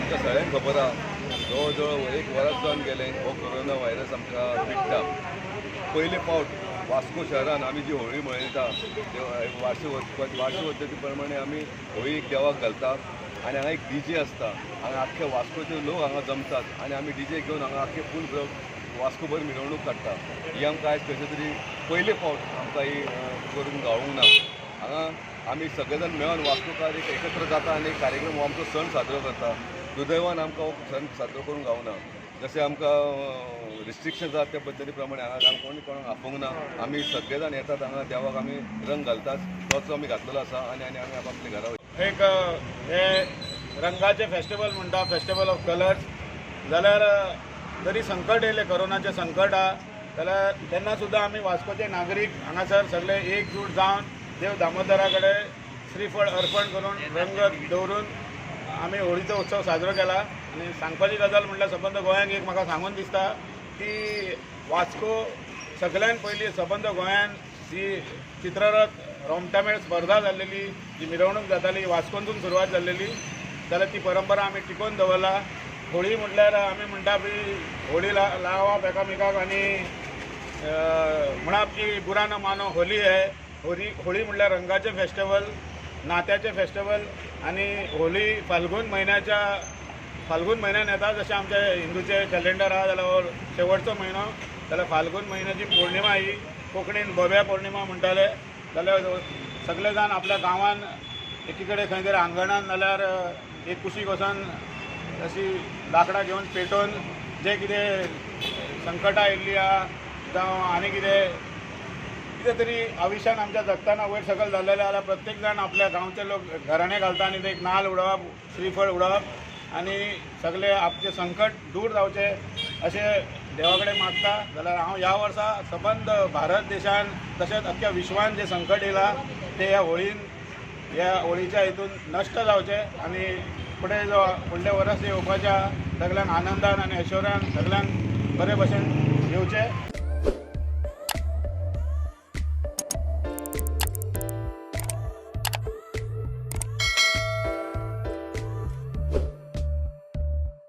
आमकां सगळ्यांक खबर आहा, जवळ जवळ एक वरस जावन गेलें हो कोरोना व्हायरस आमकां पिडटा. पयले फावट वास्को शहरान आमी जी होळी मनयता वार्षिक पद्दती प्रमाणे आमी होळी एक देवाक घालता आनी हांगा एक डीजे आसता. हांगा आख्खे वास्कोचे लोक हांगा जमतात आनी आमी डीजे घेवन हांगा आख्खे फूल वास्कोभर मिरवणूक काडटा. ही आमकां आयज कशें तरी पयले फावट आमकां ही करूंक गावूंक ना. हांगा आमी सगळे जाण मेळून वास्कोकार एक एकत्र जाता आनी एक कार्यक्रम हो आमचो सण साजरो करता. दुर्दैवान आमकां हो सण साजरो करूंक गावना. जशें आमकां रिस्ट्रिक्शन आसा त्या पद्दती प्रमाणे हांगा कोणी कोणाक आपोवंक ना. आमी सगळे जाण येतात हांगा देवाक आमी रंग घालतात, तोच आमी घातलेलो आसा आनी आनी आमी आपल्या घरा वयता. एक हे रंगाचे फेस्टिवल म्हणटा, फेस्टिवल ऑफ कलर्स. जाल्यार जरी संकट येयलें, कोरोनाचें संकट आहा, जाल्यार तेन्ना सुद्दां आमी वास्कोचे नागरीक हांगासर सगळे एकजूट जावन देव दामोदरा कडेन श्रीफळ अर्पण करून रंग दवरून आमी होळीचो उत्सव साजरो केला. आनी सांगपाची गजाल म्हणल्यार सबंद गोंयांक एक म्हाका सांगून दिसता की वास्को सगळ्यान पयलीं सबंद गोंयान जी चित्ररथ रोमटामेळ स्पर्धा जाल्लेली, जी मिरवणूक जाताली, वास्कोंतून सुरवात जाल्लेली, जाल्यार ती परंपरा आमी टिकोवन दवरला. होळी म्हटल्यार आमी म्हणटा की होळी लावप एकामेकाक आनी म्हणप की बुरा न मानो होली है. होळी म्हटल्यार रंगाचें फेस्टिवल, नात्याचें फेस्टिवल. आनी होळी फाल्गून म्हयन्यान येता. जशें आमचे हिंदूचे कॅलेंडर आहा जाल्यार शेवटचो म्हयनो, जाल्यार फाल्गून म्हयन्याची पौर्णिमा ही कोंकणीन भव्या पौर्णिमा म्हणटाले. जाल्यार सगळे जाण आपल्या गांवान एकी कडेन खंय तरी आंगणान जाल्यार एक कुशीक वचोन अशी लांकडां घेवन पेटोवन जे कितें संकटां आयिल्लीं आहा जावं आनी कितें कितें तरी आयुश्यान आमच्या जगतना वयर सकयल जाल्लें जाल्यार प्रत्येक जाण आपल्या गांवचे लोक घराणे घालता आनी ते एक नाल्ल उडोवप, श्रीफळ उडोवप आनी सगळे आपचे संकट दूर जावचें अशें देवा कडेन मागता. जाल्यार हांव ह्या वर्सा सबंद भारत देशान तशेंच अख्ख्या विश्वान जें संकट येयलां तें ह्या होळीन, ह्या होळीच्या हितून नश्ट जावचें आनी फुडें जो फुडलें वर्स येवपाच्या सगळ्यांक आनंदान आनी ऐश्वर्यान सगळ्यांक बरे भशेन येवचें.